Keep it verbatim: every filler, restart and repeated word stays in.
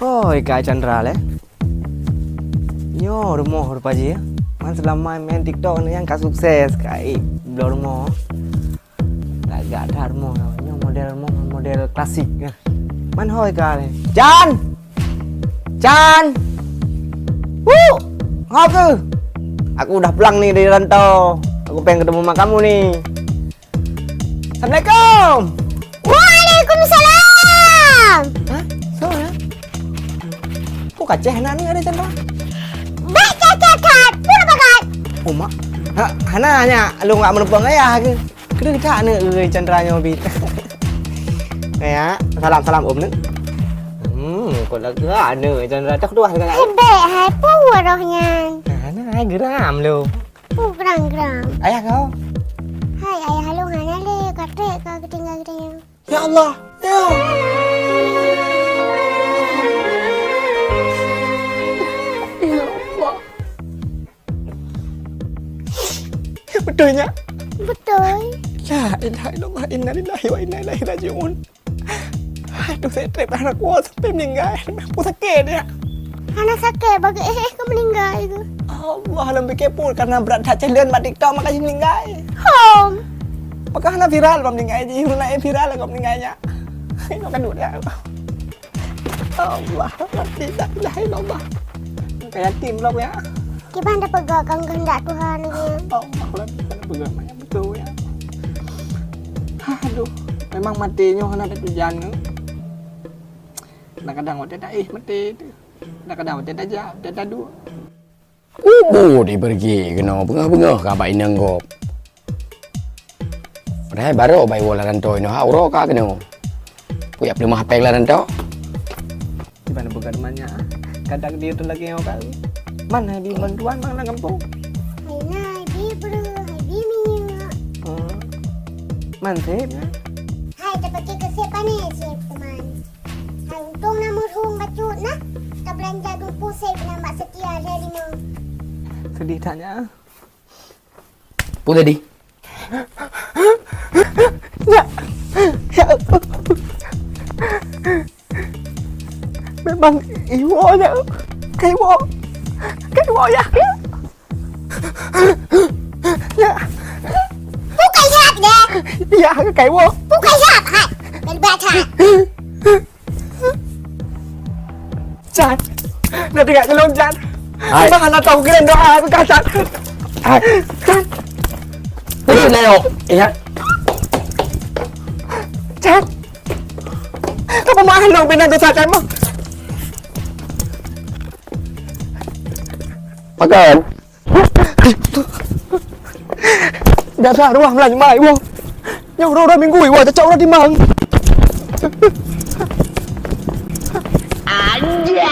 Hoi, Kak Chandra lé. Nyoe rumoh rupa jih, ya. Man seulama main TikTok ni nyang ka sukses, ka i bloe rumoh. Lagak that rumoh nyoe. Nyoe model rumoh, model klasik, ya. Man hoi ka lé. Chan! Chan! Wu! Ho keuh? Aku udah pulang ni dari rantau. Aku pengen ketemu mak kamu ni. Assalamualaikum. Waalaikumsalam. Hah? Soe ya? Ku kaceh aneuk ni ada Chandra. Baik cacah kat, pun bagat. Oh, mak. Ha, hana nya, lu ngak meneupong ayah ke? Kena kita aneuk, eh, Chandra nyoe bit. Ya, salam, salam, Om, ni. Hmm, kok lagi aneuk Chandra. Dah dua dengan ai. Bek hai, pun roh nyan. Nah, nah, geram lu. Oh, geram-geram. Ayah kau? Hai, ayah lôn hana lé, ka trek ka geutinggai geutanyoe. Ya Allah. Ya. Ya Allah. Betul nyak? Betul. La ilaha illallah, inna lillahi wa inna ilaihi raji'un. Aduh, saya trép anak gua sampai meninggal. Aku sakit ya. Hana sakét, bagi eh, eh, ka meuninggai keuh. Allah, lôn pikir pun karena brat that calon bak TikTok maka jih meuninggai. Hom. Maka hana viral bak meuninggai jih, ureueng laén viral kok meuninggai nyak. Inoe ka duek ya. Allah, mati, la ilaha illallah. Ka yatim lom ya. Kiban dah peugah kan kehendak Tuhan ni. Allah, mati, mana peugah banyak betul ya. Aduh, memang mati nyoe hana ada tujuan ke. Kadang-kadang watèe taéh maté teuh. Kadang-kadang watèe tajak, watèe taduek. Kubu dipergi keunoe beungoh-beungoh ka bak inong gob. Padahai barô bak iwoe lam rantô inoe ha uroe ka keunoe. Kujak peuleumah péng lam rantô. Di mana bukan banyak. Kadang dia tu lagi yang orang. Mana di bantuan bang lam kampung? Hai nai, di bru, hai di minyak. Hmm. Man sép na? Hai, tapaké keu sép pané sép teman. Hai, untông na meurueng bacut na. Tabeulanja duku sép nyang bak seutia lhèe limong. Sedih that nyak. Peue jadi? Nyak. Ya. Memang iwoe nyak. Ka iwoe. Ka iwoe ya. Ya. Bukan sihat deh. Ya, ka iwoe. Bukan sihat. Hai. Dari baca. Jan, na teuka keu lôn, Jan. Hai. Memang hana tahu keunan doa aku ka, Jan. Hai. Jan. Betul na yo. Ingat. Jan. Kamu mahal dong pindah dosa kamu. Makan. Dasar ruah meulayu mai, boh. Nyang uroe-uroe minggu, iwa cocok uroe timang. Anjay.